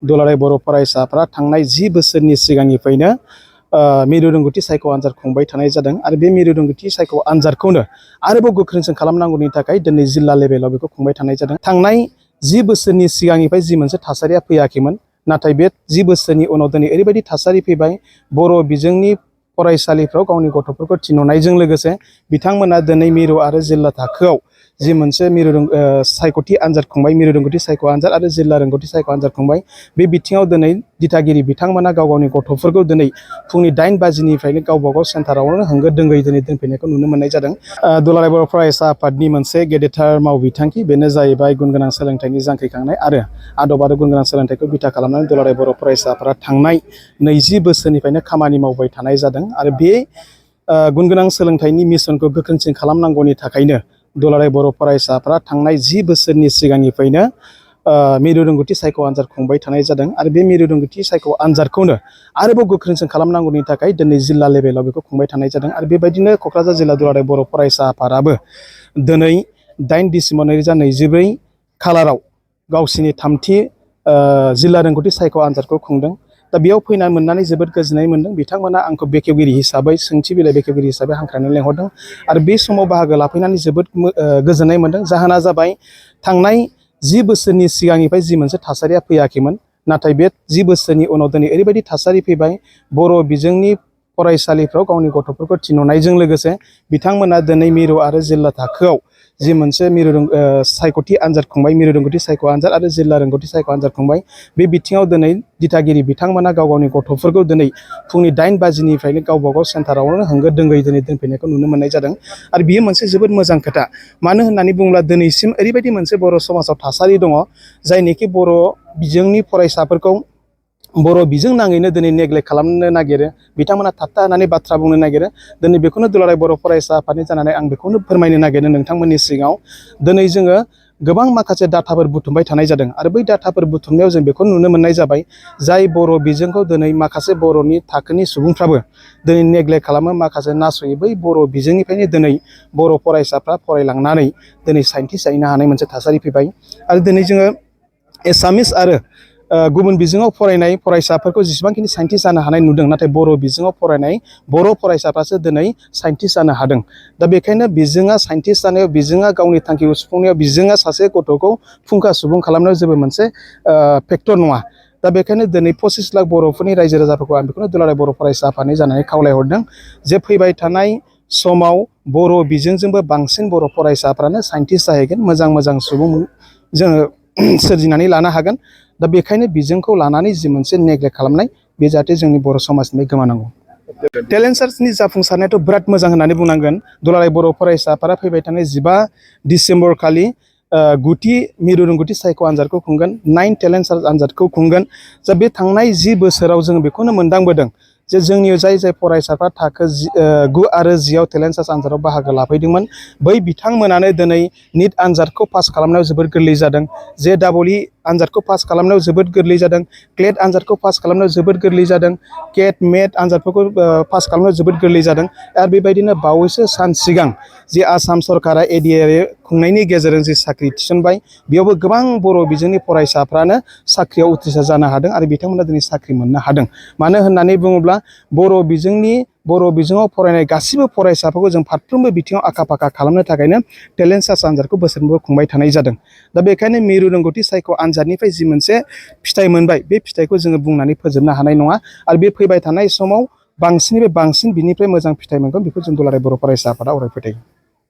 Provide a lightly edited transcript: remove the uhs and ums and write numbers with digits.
दुलाराय बर' फरायसाफोरा थांनाय 10 बोसोरनि सिगांनिफ्रायनो मिरु रोंगौथि सायख' आनजाद खुंबाय थानाय जादों आरो बे मिरु रोंगौथि सायख' आनजादखौनो आरोबाव गोख्रोंसिन खालामनांगौनि थाखाय दिनै जिल्ला लेभेलाव बेखौ खुंबाय थानाय जादों। थांनाय 10 बोसोरनि सिगांनिफ्राय जि मोनसे थासारिया फैयाखैमोन, नाथाय बे 10 बोसोरनि उनाव दिनै ओरैबायदि थासारि फैबाय, बर' बिजोंनि फरायसालिफ्राव गावनि गथ'फोरखौ थिनहरनायजों लोगोसे बिथांमोना दिनै मिरु आरो जिल्ला थाखोआव जि मोनसे सायख'थि आनजाद खुंबाय, मिरु रोंगौथि सायख' आनजाद आरो जिल्ला रोंगौथि सायख' आनजाद खुंबाय। बे बिथिङाव दिनै दिथागिरि बिथांमोना गाव गावनि गथ'फोरखौ दिनै फुंनि 8 बाजिनिफ्रायनो गावबा गाव सेन्टारावनो होंगो दोंगोयै दिनै दोनफैनायखौ नुनो मोननाय जादों। दुलाराय बर' फरायसा आफादनि मोनसे गेदेरथार मावबिथांखि, बेनो जाहैबाय गुन गोनां सोलोंथाइनि जांख्रिखांनाय आरो आदब आरो गुन गोनां सोलोंथाइखौ बिथा खालामनानै दुलाराय बर' फरायसाफोरा थांनाय 20 बोसोरनिफ्रायनो खामानि मावबाय थानाय जादों आरो बे गुन गोनां सोलोंथाइनि मिशनखौ गोख्रोंसिन खालामनांगौनि थाखायनो दुलाराय बर' फरायसाफोरा थांनाय 10 बोसोरनि सिगांनिफ्रायनो मिरु रोंगौथि सायख' आनजाद खुंबाय थानाय जादों आरो बे मिरु रोंगौथि सायख' आनजादखौनो आरोबाव गोख्रोंसिन खालामनांगौनि थाखाय दिनै जिल्ला लेभेलाव बेखौ खुंबाय थानाय जादों आरो बेबायदिनो क'क्राझार जिल्ला दुलाराय बर' फरायसा आफादाबो दिनै 8 डिसेम्बर 2024 खालाराव गावसिनि 3थि जिल्ला रोंगौथि सायख' आनजादखौ खुंदों। दा बेयाव फैना मोननानै जोबोद गोजोननाय मोनदों। बिथांमोना आंखौ बेखेवगिरि हिसाबै, सोंथि बिलाइ बेखेवगिरि हिसाबै हांख्रायनानै लेंहरदों आरो बे समाव बाहागो लाफैनानै जोबोद गोजोननाय मोनदों। जाहोना जाबाय, थांनाय 10 बोसोरनि सिगांनिफ्राय जि मोनसे थासारिया फैयाखैमोन, नाथाय बे 10 बोसोरनि उनाव दिनै ओरैबायदि थासारि फैबाय, बर' बिजोंनि फरायसालिफ्राव गावनि गथ'फोरखौ थिनहरनायजों लोगोसे बिथांमोना दिनै मिरु आरो जिल्ला थाखोआव जि मोनसे सायख'थि आनजाद खुंबाय, मिरु रोंगौथि सायख' आनजाद आरो जिल्ला रोंगौथि सायख' आनजाद खुंबाय। बे बिथिङाव दिनै दिथागिरि बिथांमोना गाव गावनि गथ'फोरखौ दिनै फुंनि 8 बाजिनिफ्रायनो गावबा गाव सेन्टारावनो होंगो दोंगोयै दिनै दोनफैनायखौ नुनो मोननाय जादों आरो बियो मोनसे जोबोद मोजां खोथा। मानो होननानै बुङोब्ला दिनैसिम ओरैबायदि मोनसे बर' समाजाव थासारि दङ, जायनिखि बर' बिजोंनि फरायसाफोरखौ बर' बिजों नाङैनो दिनै नेग्लेक्ट खालामनो नागिरो, बिथांमोना थाबथा होनानै बाथ्रा बुंनो नागिरो। दिनै बेखौनो दुलाराय बर' फरायसा आफादनि जानानै आं बेखौनो फोरमायनो नागिरदों नोंथांमोननि सिगाङाव। दिनै जोङो गोबां माखासे डाटाफोर बुथुमबाय थानाय जादों आरो बै डाटाफोर बुथुमनायाव जों बेखौ नुनो मोननाय जाबाय, जाय बर' बिजोंखौ दिनै माखासे बर'नि थाखोनि सुबुंफ्राबो दिनै नेग्लेक्ट खालामो, माखासे नासयो। बै बर' बिजोंनिफ्रायनो दिनै बर' फरायसाफ्रा फरायलांनानै दिनै साइन्टिस्ट जाहैनो हानाय मोनसे थासारि फैबाय आरो दिनै जोङो एसामिस आरो गुबुन बिजोङाव फरायनाय फरायसाफोरखौ जेसेबांखिनि साइन्टिस्ट जानो हानाय नुदों, नाथाय बर' बिजोङाव फरायनाय बर' फरायसाफ्रासो दिनै साइन्टिस्ट जानो हादों। दा बेखायनो बिजोङा साइन्टिस्ट जानायाव, बिजोङा गावनि थांखिखौ सुफुंनायाव, बिजोङा सासे गथ'खौ फुंखा सुबुं खालामनायाव जेबो मोनसे फेक्टर नङा। दा बेखायनो दिनै 25 लाख बर'फोरनि रायजो राजाफोरखौ आं बेखौनो दुलाराय बर' फरायसा आफादनि जानानै खावलायहरदों जे फैबाय थानाय समाव बर' बिजोंजोंबो बांसिन बर' फरायसाफ्रानो साइन्टिस्ट जाहैगोन, मोजां मोजां सुबुं जोङो सोरजिनानै लानो हागोन। दा बेखायनो बिजोंखौ लानानै जि मोनसे नेग्लेक्ट खालामनाय, बे जाहाथे जोंनि बर' समाजनिफ्राय गोमानांगौ। टेलेन्ट सार्चनि जाफुंसारनायाथ' बिराद मोजां होननानै बुंनांगोन। दुलाराय बर' फरायसा आफादा फैबाय थानाय 15 डिसेम्बर खालि 9थि मिरु रोंगौथि सायख' आनजादखौ खुंगोन, 9 टेलेन्ट सार्च आनजादखौ खुंगोन। जा बे थांनाय 10 बोसोराव जों बेखौनो मोनदांबोदों जे जोंनि जाय फरायसाफ्रा थाखो 9 आरो 10आव टेलेन्ट सार्च आनजादाव बाहागो लाफैदोंमोन, बै बिथांमोनानो दिनै निट आनजादखौ पास खालामनायाव जोबोद गोरलै जादों, JEE आनजादखौ पास खालामनायाव जोबोद गोरलै जादों, क्लेट आनजादखौ पास खालामनायाव जोबोद गोरलै जादों, केट मेट आनजादफोरखौ पास खालामनायाव जोबोद गोरलै जादों। आरो बेबायदिनो बावैसो सान सिगां जे आसाम सरकारा ADRE खुंनायनि गेजेरजों जि साख्रि थिसनबाय, बेयावबो गोबां बर' बिजोंनि फरायसाफ्रानो साख्रियाव उथ्रिसार जानो हादों आरो बिथांमोना दिनै साख्रि मोननो हादों। मानो होननानै बुङोब्ला बर' बिजोङाव फरायनाय गासिबो फरायसाफोरखौ जों फारफ्रोमबो बिथिङाव आखा फाखा खालामनो थाखायनो टेलेन्ट सार्च आनजादखौ बोसोरफ्रोमबो खुंबाय थानाय जादों। दा बेखायनो मिरु रोंगौथि सायख' आनजादनिफ्राय जि मोनसे फिथाइ मोनबाय, बे फिथाइखौ जोङो बुंनानै फोजोबनो हानाय नङा आरो बे फैबाय थानाय समाव बांसिननिफ्राय बांसिन बिनिफ्राय मोजां फिथाइ मोनगोन, बेखौ जों दुलाराय बर' फरायसा आफादा अराय फोथायो।